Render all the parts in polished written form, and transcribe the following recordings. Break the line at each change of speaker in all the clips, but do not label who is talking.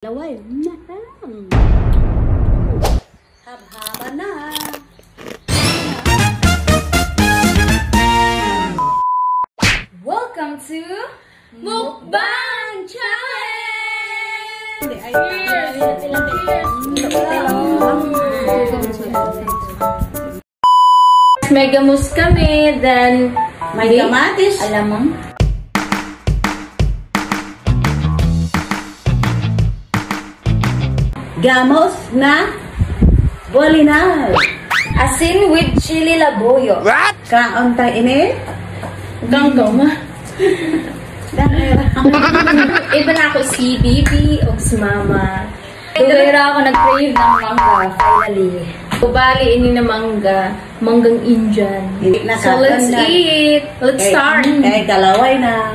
Laway. Haba na.
Welcome to Mukbang Challenge! Cheers! Cheers! Mega mousse kami, then
may kamatis.
Alamang.
Gamos na bolinal.
Asin with chili labuyo.
What? Kaon ta ini?
Ganggaw ma. Iba na ako si Bibi o si Mama. Dugay ra ako nag-crave ng mangga, finally. Bali ini na mangga, manggang Indian. So let's eat. Let's start.
Kay kalaway na.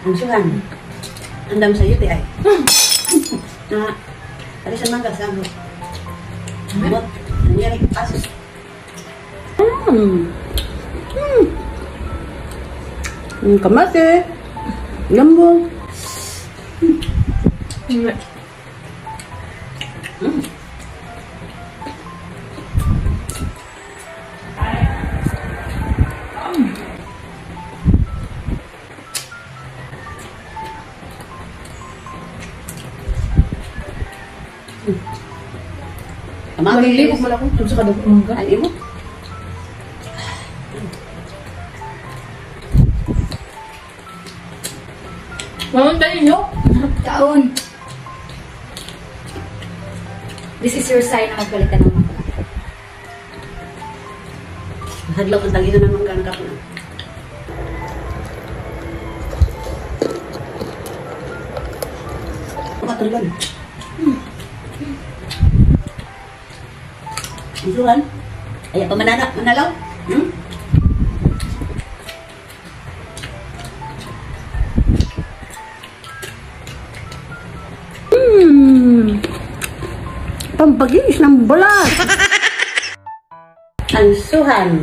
Ang suhan. Andam sa UTI. Na, ari sa mangga sa amo. Amot, nangyari pasos. Kamate. Lambong.
Malilipok man ako. Tubsa ka daw mangga.
Ay mo.
Mamun tayo nyo? Kaon. This is your sign na magpalit ka ng mangga.
Hadlok ang tagino ng mangga ng kapuna. Patulon. Suhan. Ay, pa manalaw. Pampagis ng balat. Ang suhan.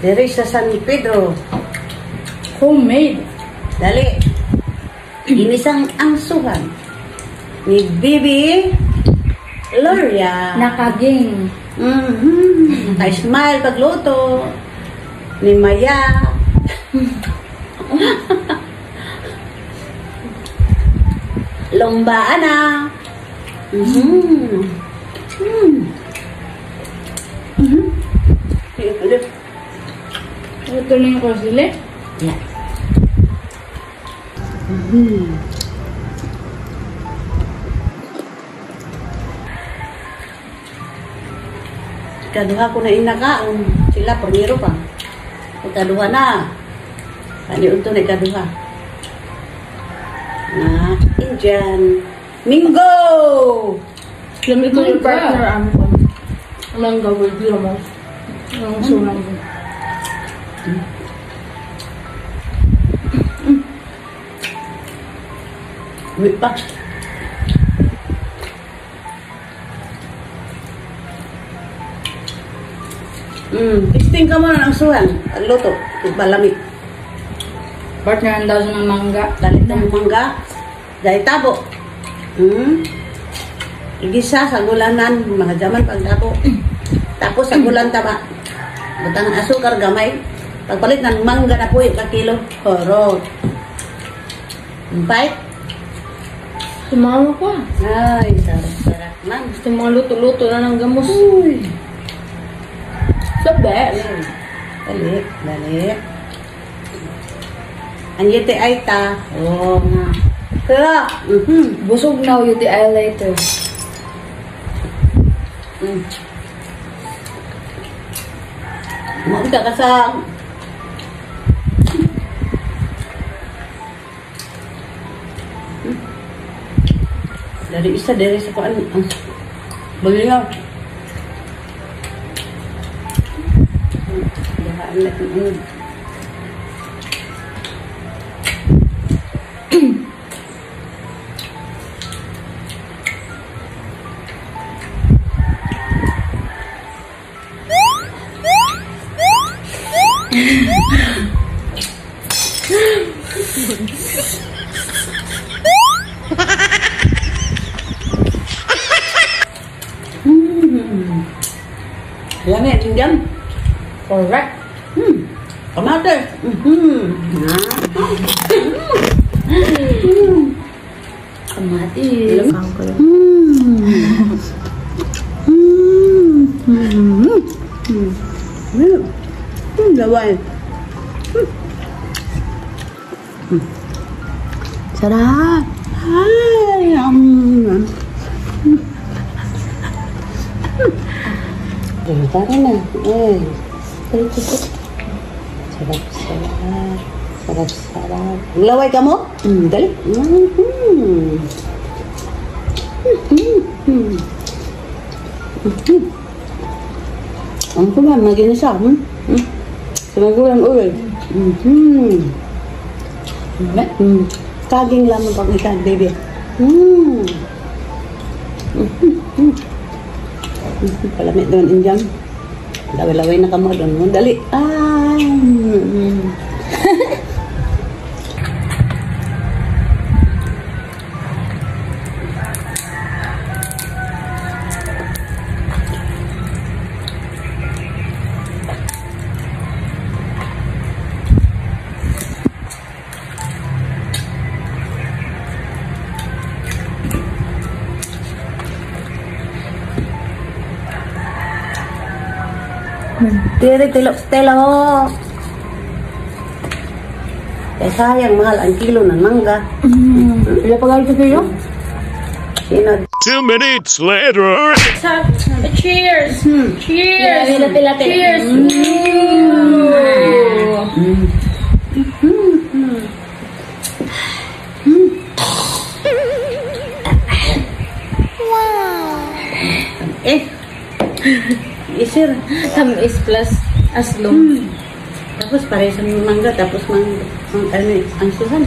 Diri sa San Pedro.
Homemade.
Dali. Inisang ang suhan ni Bibi Loria.
Nakaging.
Naka-smile pagluto. Ni Maya. Lombaan na.
Ito na yung kusile?
Yeah. Kaduha ko na inakaon. Sila, primero pa. Kaduha na. Ani unto na kaduha. Na, Indian. Minggo!
Lamig ko yung partner amo ko. Mangga with lamang. Ang sunang ko.
Wait pa. Testing ka muna ng suhan. Luto. Malamig.
Partner ang daw ng mangga.
Dalit ng mangga. Dahil tabo. Igisa sa gulanan. Mga jaman pagtabo. Tapos sa gulan taba. Butang asukar gamay. Pagpalit ng mangga na puyo ka kilo. Horot. Bite.
Sumama ko.
Ay, sarap-sarap man.
Gusto mga luto-luto na ng gamos.
Uy.
Sabi.
Dali, dali. Ang UTI ta. Oo nga. Kaya,
Busog na UTI later.
Maunta ka sa... Dari isa, dari sa kuan. Balingaw. Lami, Indian.
Correct.
Kamatis.
Kamatis.
Laway. Sarap. Ay, Tara na. Ay. Sarap, sarap. Sarap, sarap. Laway ka mo? Dali. Ang kuman, maginisa. Sa magulang ulit. Kaging lamang pag ikan, baby. Palamit naman injang. Laway-laway na kamo doon. Dali. Ay. Dire tilo-tilo. Eh sayang, mahal ang kilo ng mangga.
Wala pa galing sa kilo?
Sino?
2 minutes later.
Cheers! Cheers! Yeah, cheers!
Wow! Eh! Isir.
Tamis plus aslong.
Tapos pares ang mangga, tapos mang ano, ang suhan.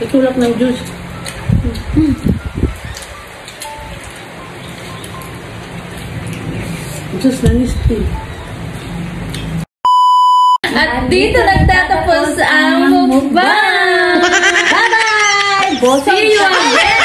Itulak ng juice. Juice na nisti.
At dito nagtatapos ang mukbang!
Bye-bye!
See you again!